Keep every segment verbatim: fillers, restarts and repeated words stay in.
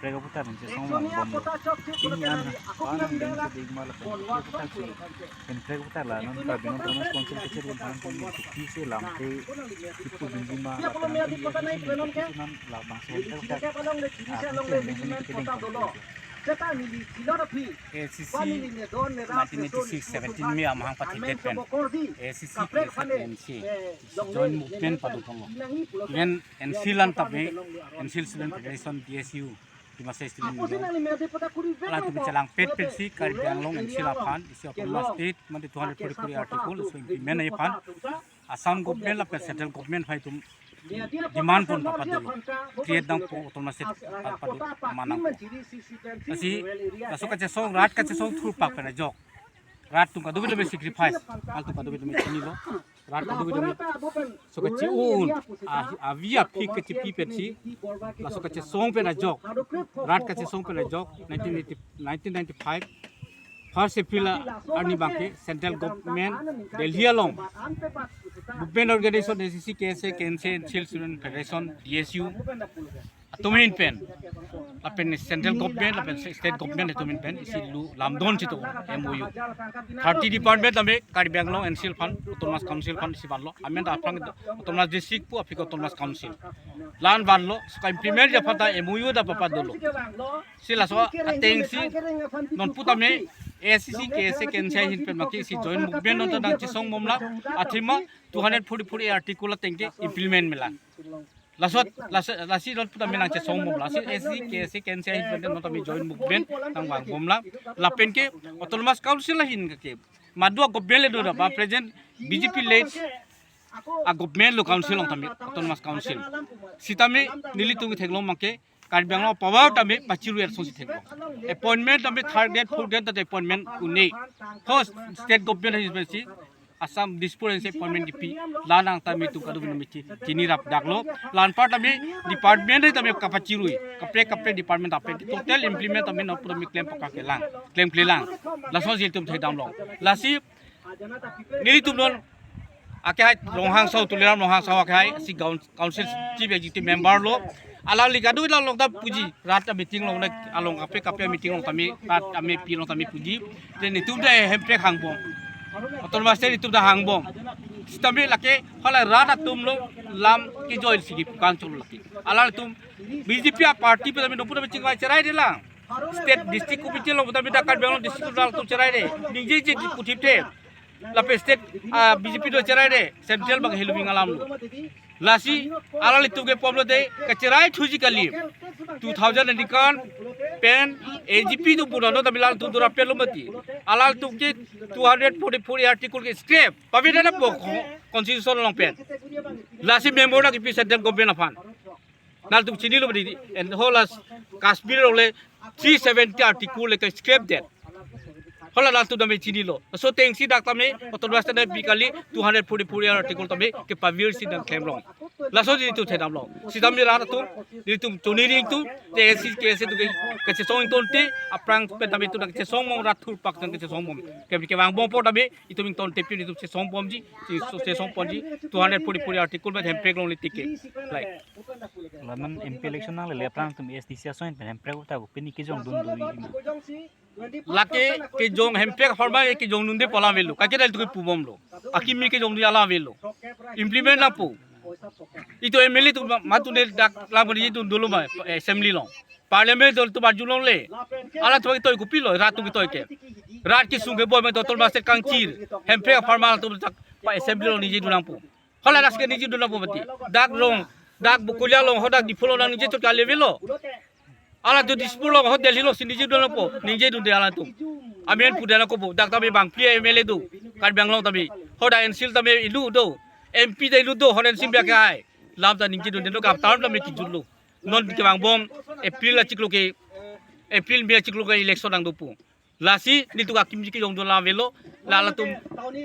Hemprek aputar nangchesong bom lo. Pini an ha, pa nang deng se deng ma lapen Hemprek aputar si. Hemprek aputar la non Karbi Anglong Autonomous Council kachetong than pon ni kupi se lamte ipu binggi ma lapen nangtum ya si kupi se nan labang se Hemprek aputar. Ah, nangtum deng se ni kedeng. A C C nineteen eighty-six seventeen May amahang pathidet pen A C C K S A K N C A joint movement padun thanglo. Even N C L an tame, N C L Student Federation, D S U, Dimasa Student Union, alangtum chelangpet pensi Karbi Anglong N C L aphan, isi Autonomous State, mate two hundred forty-four article, so implement aphan Assam government lapen central government aphan itum demand pon papadolo. Create nangpo, Autonomous State papadolo, manang. Lasi, laso kachesong, rat kachesong thurpak pen ajok, rat atum kadokave tame sacrifice, alangtum kadokave tame chinilo. Rat kadokave tame so kachi-un, a, avi aphi kachipi pensi, laso kachesong pen ajok, rat kachesong pen ajok, nineteen eighty, nineteen ninety-five, first April arni abangke central government Delhi along movement organization A C C, K S A, K N C A, N C L Student Federation, D S U atum ahin pen, lapen central government, lapen state government atum ahin pen isi lu lamdon si do M O U. Thirty department tame Karbi Anglong N C L aphan, Autonomous Council aphan isi vanlo. Amen ta aphrang Autonomous District pu, aphi ke Autonomous Council. La-an vanlo, so ka-implement ji aphan ta M O U ta papadolo. Si laso ateng si non pu tame A C C, K S A, K N C A ahin pen maki si joint movement non ta nangchesong bom la, athema two hundred forty-four A article ateng ke implement me lang. Laso, laso, lasi non pu tame nangchesong bom la, si A C C, K S A, K N C A ahin pen non tame joint movement nangvang bom la. Lapen ke Autonomous Council ahin ke madu a-government le do da, ba present B J P led a-government lo council along tame, Autonomous Council. Sitame nelitum theklong abangke Karbi Anglong power tame pachirui arsong si theklong. Appointment tame third grade, fourth grade ta appointment un-e. First state government ahin pensi Assam Dispur ahin si appointment kipi, la-an tame itum kadokave tame chi-, chinirap daklo. La-anpar tame department tame kapachirui, kaprek kaprek department apen total implement tame non pu tame klem pakak kelang, klemkle lang. Laso si itum thekdamlong. Lasi nelitum non akehai Ronghang Sao, Tuliram Ronghang Sao akehai si coun-, council chief executive member lo. Alangli kadokave along ta puji, rat a-meeting along na, along kaprek kaprek meeting along tame, rat a-meeting along tame puji. Then itum ta Hemprek hang bom, Autonomous State itum ta hang bom. Sitame lake hala rat atum lo lam ke join sigi pukang cholo lake. Alangtum B J P a-party pu tame non pu tame chingvai cherai de lang. State district committee along pu tame dak Karbi Anglong district along atum cherai de. Ningje je di kuthip the. Lapen state, ah, B J P do cherai de. Central abang heloving alam lo. Lasi alanglitum ke pom lote kacherai thuji kali. Two thousand aningkan pen A G P do pura no tame alangtum do rapet lo mati. Alangtum ke two hundred forty-four article ke scrap. Paveda na po constitution along pen. Lasi member na kipi central government aphan. Nangtum chinilo beri, and whole as Kashmir along le three seventy article le ke scrap det. Hala nangtum tame chinilo. So ateng si dak tame Autonomous State pi kali two hundred forty-four article tame kepavir si nangklemlong. Laso si itum thekdamlong. Sitame rat atum, itum choningri atum, te A C C, K S A atum ke, kachesong ingtonte, aphrang pen tame itum nangchesong bom, rat thurpak nangchesong bom. Ke, kevang bom apot tame itum ingtonte pen itum chesong bomji, che-, chesong ponji, two hundred forty-four article pen Hemprek longle tike. Like. La-an M P election nanglele aphrang atum A S D C ason pen Hemprek ta pini kejongdun dun. Lake kejong Hemprek apharman kejongdunde pu alam avelo. Kake dal tu pu bomlo. Akimi kejongdun alam avelo. Implement nangpo. Itum M L A atum ma-, matu ne dak lam kali itum dolo ma, assembly along. Parliament dolo atum arjulongle. Alangtum ketoi kopilo, rat atum ketoi ke. Rat kesung keboi ma Autonomous State kangchir. Hemprek apharman atum dak pa assembly along ningjedun nangpo. Hala ras ke ningjedun nangpo mati. Dak rong, dak Bokolia along, ho dak Diphu along ningje chot kali avelo. Alangtum Dispur along, ho Delhi along si ningjedun nangpo, ningjedunde alangtum. Amen pudet nangkokpo, dak tame bangphli M L A do, Karbi Anglong tame. Ho dak N C L tame inut do, M P ta inut do, ho N C M biak ke ai. Lam ta ningjedunde no kam taram tame kijutlo. Non kevang bom, April achiklo ke, April May achiklo ke election nangdopo. Lasi nelitum akimi kejongdun alam avelo, la latum,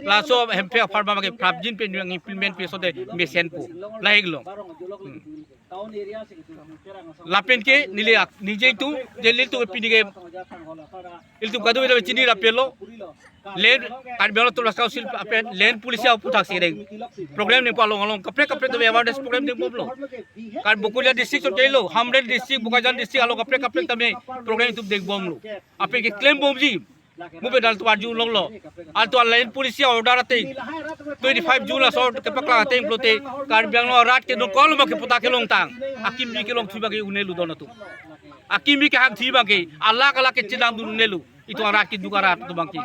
laso Hemprek apharman ke prapjin pen nang implement pi so de mesenpo. Lahei lo. Hmm. Lapen ke neli ak-, ningjetu, je nelitum pini ke, ilitum kadokave chinirapetlo. Land, Karbi Anglong Autonomous Council apen land policy aputhaksi deng program nangpo, along along kaprek kaprek atum awareness program deng bomlo. Karbi Bokolia district chot kelo, Hamren district, Bokajan district along kaprek kaprek tame program itum deng bomlo. Ape ke claim bomji. Mo bedal tu arjulonglo. Alangtum land policy order ateng twenty-five June laso kepaklang ateng pulote Karbi Anglong arat ke nokol ma ke patta kelongtang, akimi kelongthui abangke un'elo don atum. Akimi kehangthui abangke alak alak kechenamdun un'elo. Itum arat keduk arat atum abangke.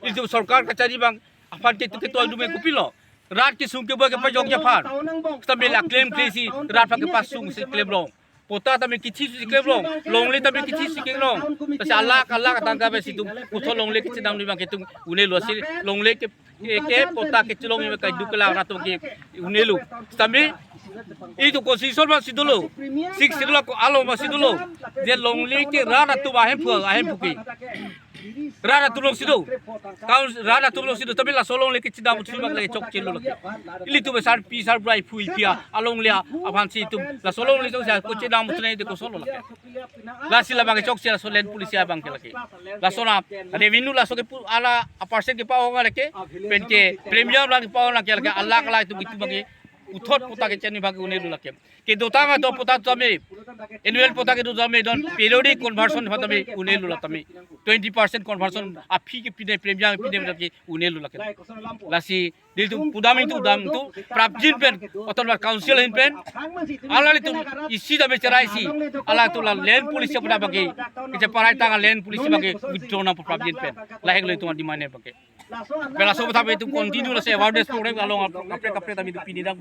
Itum sorkar kachari abang aphan ke tu ketu adume kopilo. Rat kesung keboi kepajokji aphan. Seta mela claim claim si rat aphan kepasungsi claim long. Patta tame kithi si claim long. Longle tame kithi si claim long. Lasi alak alak atangka pen si itum puthot longle kechenamdun abangke itum un'elo, lasi longle ke ke, ke patta kechelongji abangke keduk kelang arat atum ke un'elo. Seta me itum constitution ma si dolo. Sixth Schedule ako along ma si dolo. Je longle ke rat atum ahemphu ahemphu ke. Rat atum alongsi do. Kaun rat atum alongsi do. Tapi laso longle kechenamthui abang lake chokchelo lake. Ilitum sarpi sarbura iphu iphi alongle aphansi itum laso longle chokche kechenamthui nangji koson lo lake. Lasi labangke chokche laso land policy abangke lake. Laso na revenue laso ke pu-, ala a percent kepa-ong lake. Pen ke premium lang kepa-ong lake, lake alak alak itum itum abangke puthot patta kechenamji abangke un'elo lake. Kedotang atum patta tame, annual patta kedo tame don periodic conversion aphan tame un'elo la tame. Twenty percent conversion aphi kepine premium pine lake un'elo lake. Lasi nelitum pudam itum dam tu prapjin pen Autonomous Council ahin pen alanglitum isi tame cheraisi alangtum la land policy pada abangke, keche parai tang land policy abangke withdraw nangpo prapjin pen. Lahelo itum demand abangke. Pen laso tame itum continue laso awareness program along kaprek kaprek tame itum pini dak